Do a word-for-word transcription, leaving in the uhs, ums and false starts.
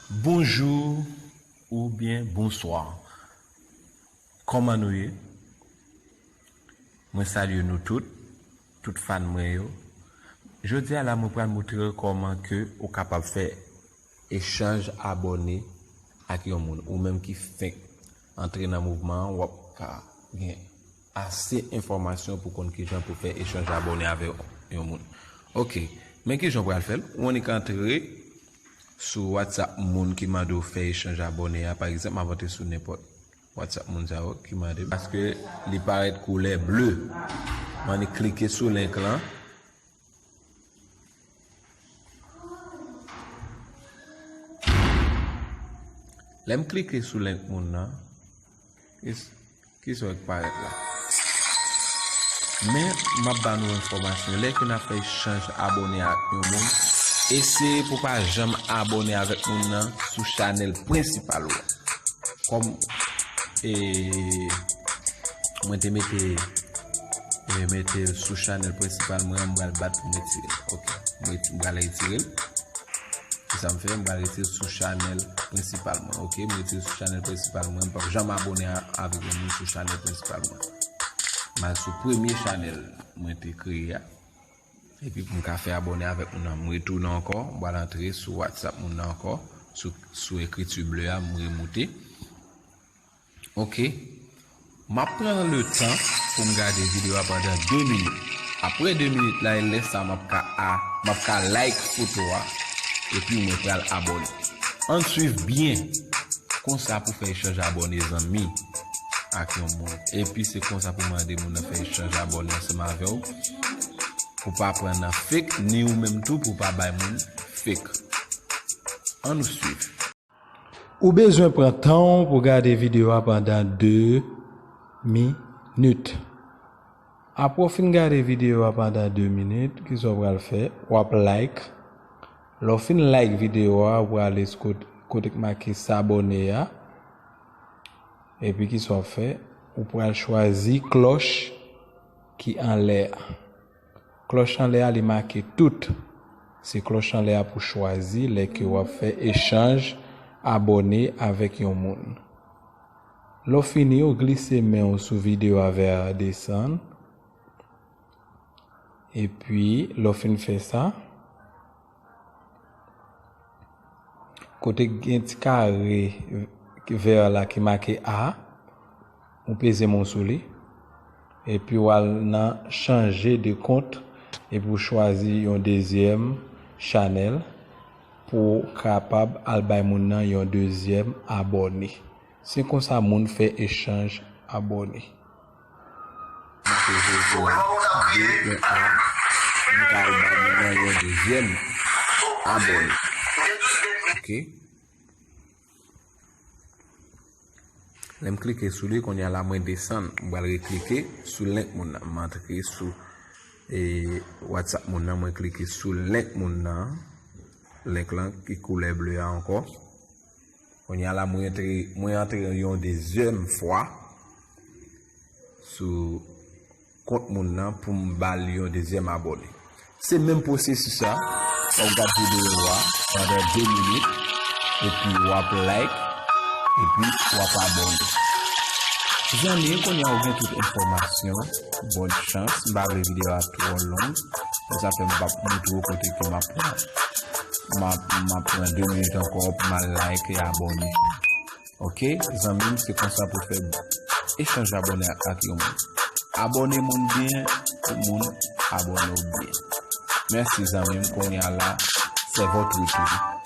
Bonjou oubyen bonswa. Kòman nou ye? Mwen salye nou tout, tout fan mwen yo. Jodi a la, mwen pral montre w kòman ke ou kapab fè echanj abòne ak yon moun. Ou menm ki fenk antre nan mouvman an, w ap ka gen ase enfòmasyon pou konn kijan pou fè echanj abòne avè yon moun. Ok, men kijan w pral fè l? Ou annik antre sou WhatsApp moun ki mande w fè echanj abòne a. Pa egzanp, m ap antre sou nenpòt WhatsApp moun sa yo ki mande m, paske li parèt koulè ble. M annik klike sou link lan. Lè m klike sou link moun nan, ki s-, ki sa k parèt la? Men, m ap ba nou enfòmasyon. Lè ke n ap fè echanj abòne ak yon moun, eseye pou pa janm abòne avèk moun nan sou chanèl prensipal ou a. Kòm, e, mwen te mete, e, mete l sou chanèl prensipal mwen an, m pral bat pou m retire l. Ok, m ret-, m pral retire l. Se sa m fè, m pral retire l sou chanèl prensipal mwen. Ok, m retire l sou chanèl prensipal mwen. M p ap janm abòne a-, avèk yon moun sou chanèl prensipal mwen. M al sou premye chanèl mwen te kreye a. Epi pou m ka fè abòne avèk moun nan, m retounen ankò, m pral antre sou WhatsApp moun nan ankò, sou, sou ekriti ble a, m remoute. Ok. M ap pran le tan pou m gade videyo a pandan de minit. Apre de minit la, e lè sa a m ap ka a, m ap ka like foto a, epi mwen pral abòne. Ann swiv byen. Konsa pou fè echanj abòne, zanmi, ak yon moun. Epi se konsa pou mande moun nan fè echanj abòne ansanm avè w. Pou pa pran nan fake, ni ou menm tou pou pa bay moun fake. Ann nou swiv. Ou bezwen pran tan w pou gade videyo a pandan de minit. Apre w fin gade videyo a pandan de minit, kisa w pral fè? W ap like. Lè w fin like videyo a, ou prale sou kot-, kote k make s'abonner a. Epi kisa w ap fè? Ou pral chwazi klòch ki anlè a. Klòch anlè a, li make tout. Se klòch anlè a pou chwazi lè ke w ap fè echanj abòne avèk yon moun. Lè w fini, ou glise men w sou videyo a vè desann. Epi, lè w fin fè sa, kote gen ti kare vè la ki make A, ou peze men w sou li. Epi w al nan chanje de kont, epi w chwazi yon dezyèm chanèl pou w kapab al bay moun nan yon dezyèm abòne. Se konsa moun fè echanj abòne. Make Josua de yon A, m ka al bay moun nan yon dezyèm abòne. Ok. Lè m klike sou li, kounye a la mwen desann. M pral reklike sou link moun nan. M antre sou, e, WhatsApp moun nan, mwen klike sou link moun nan. Link lan ki koulè ble a ankò. Kounye a la, mwen antre, mwen antre yon dezyèm fwa sou kont moun nan pou m ba l yon dezyèm abòne. Se menm pwosesis la, w ap gad videyo a pandan de minit, epi w ap like, epi w ap abòne. Zanmi, kounye a ou gen tout enfòmasyon. Bòn chans, m pa vle videyo a twò long. Se sa fè m p ap montre w kote ke m ap pran. M ap, m ap pran de minit ankò pou m al like e abòne. Ok, zanmi m, se konsa pou fè echanj abòne ak yon moun. Abòne moun byen, pou moun abòne w byen. Mèsi, zanmi m, kounye a la, c'est votre tour.